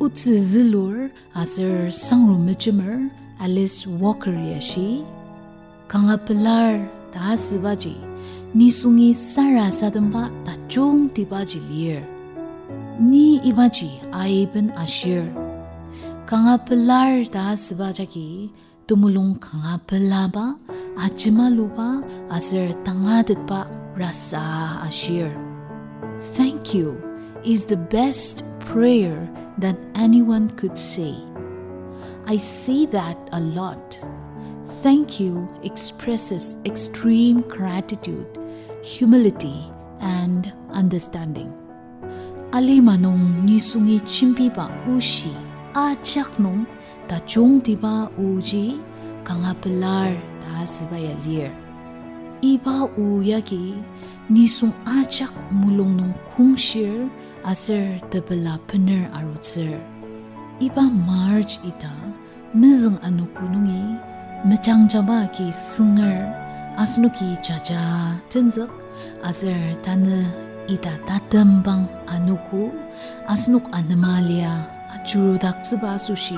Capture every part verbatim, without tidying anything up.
Otsü zülur aser sangru mejemer Alice Walker yashi, kanga pelar ta asübaji nisungi sarasademba tajungtibaji lir. Ni ibaji aiben ashir. Kanga pelar ta asüba jagi temulung kanga pelaba, ajemaluba, aser tangatetba rasa ashir. Thank you is the best prayer that anyone could say. I say that a lot. Thank you expresses extreme gratitude, humility, and understanding. Alima nung nisungi jembiba oshi ajak nung tajungtiba oji kanga pelar ta asüba ya lir. Iba o yagi nisung ajak mulung nung kongshir aser tepela bener arutsür. Iba March ita mezüng anogo nungi mejangjaba agi sünger, asenoki jaja tenzük, aser tanü ita tatembang anogo asenok anema lia ajurudaktsüba asoshi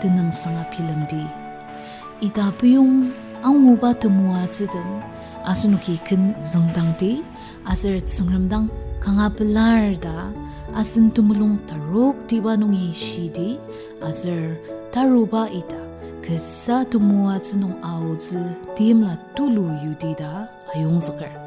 tenüngsanga bilemdi. Ita peyong anguba temoatsütem asenoki ken züngdangdi, aser Tsüngrem dang kanga pelar ta asen temulung taroktiba nungi shidi, aser taruba ita kasa temoatsü nung aotsü timla tulu yudi ta ayongzüker.